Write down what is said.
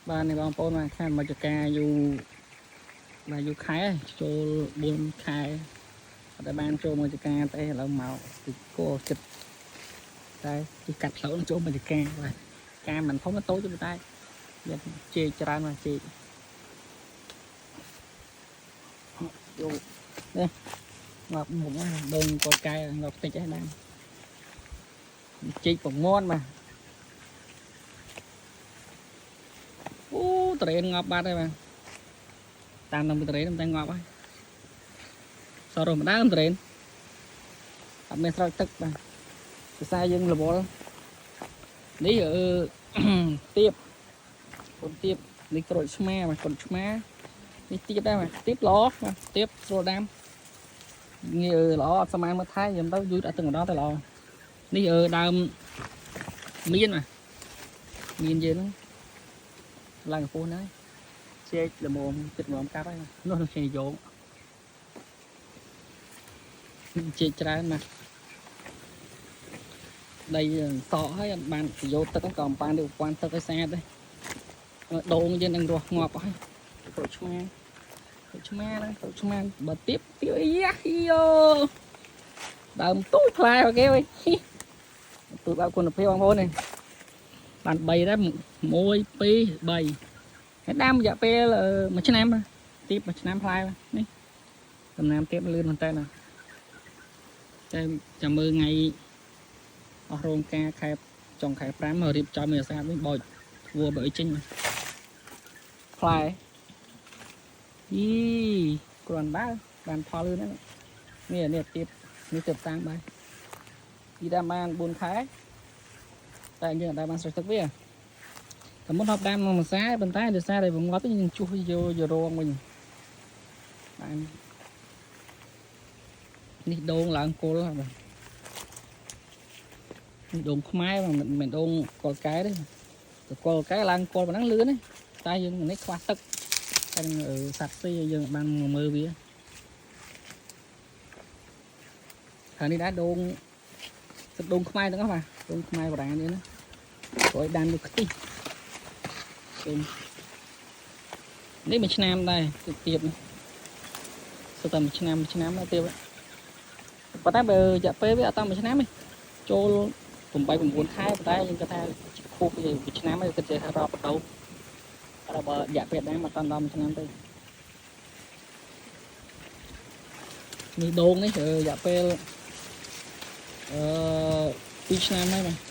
បាទនេះបងប្អូនបាទខានមកចការយូរបាទយូរខែហើយចូល4ខែអត់ដែលបានចូលមកចការទេឥឡូវមកពីគោចិត្តតែជិះកាត់ផ្លូវនឹងចូលមកចការបាទការមិនធំតូចទេតែមានជែកច្រើនបាទជែកយកនេះងាប់មុខហ្នឹងដងកកែងាប់តិចហ្នឹងដែរជែកប្រមាន់បាទអូត្រេនងាប់បាត់ហើយបាទតាមនឹងត្រេនតែងាប់ហើយសរម្ដើមត្រេនអត់មានស្រោចទឹកបាទភាសាយើងរវល់នេះអឺ ទៀបកូនទៀបនេះក្រូចឆ្មាបាទកូនឆ្មានេះទៀបដែរបាទទៀបល្អបាទទៀបស្រួលដាំងាយល្អអត់ស្មានមើលថែខ្ញុំទៅយូរអត់ទឹកម្ដងទៅល្អនេះអឺដើមមៀនបាទមៀនយើងហ្នឹងឡើងកម្ពស់ណាស់ជែកល្មមចិត្តល្មមកាប់ហើយនោះនោះជាយោងជែកច្រើនណាស់ដីសក់ហើយអត់បានប្រយោជន៍ទឹកក៏មិនបានប្រព័ន្ធទឹកឲ្យស្អាតដែរដូងយើងនឹងរស់ងាប់ហើយក្រូចឆ្មាក្រូចឆ្មាហ្នឹងក្រូចឆ្មាបើទៀបទៀបអីយ៉ាយោដើមទូចផ្លែអូខេវិញទូចបែបគុណភាពបងប្អូននេះបាន3ដែរ1 2 3ហើយដាំរយៈពេល1ឆ្នាំទៀប1ឆ្នាំផ្លែនេះដំណាំទៀបលឿនមែនតើណាតែចាំមើលថ្ងៃអស់រោងការខែចុងខែ5មករៀបចំឲ្យស្អាតវិញបោចធ្វើបើអីចេញមកផ្លែយីគ្រាន់បើបានផលលឿនហ្នឹងនេះនេះទៀបនេះទៀបសាំងបាយពីដាំបាន4ខែតែយើងអត់ដែលបានស្រោចទឹកវាតែមុនហប់ដាំមួយម្សាប៉ុន្តែដោយសារតែវាងាប់យើងជួសយកយករងវិញបាននេះដូងឡើងគល់បាទនេះដូងខ្មែរបាទមិនមែនដូងកលកែទេតកលកែឡើងគល់ប៉ុណ្ណឹងលឿនទេតែយើងនេះខ្វះទឹកតែនឹងសត្វស៊ីយើងបានមកមើលវាហើយនេះដែរដូងទឹកដូងខ្មែរទាំងអស់បាទដូងខ្មែរបុរាណនេះណាព្រោះឲ្យដាំដូចខ្ទិះដូងនេះមួយឆ្នាំដែរទឹកទៀបនេះសុទ្ធតែមួយឆ្នាំមួយឆ្នាំដែរទៀបប៉ុន្តែបើរយៈពេលវាអត់តាមមួយឆ្នាំទេចូល8 9ខែប៉ុន្តែយើងគិតថាខួបវាមួយឆ្នាំហើយគិតជារាប់បដោតែបើរយៈពេលដាំអត់ដល់មួយឆ្នាំទេនេះដូងនេះរយៈពេលអឺ2ឆ្នាំហើយបាទ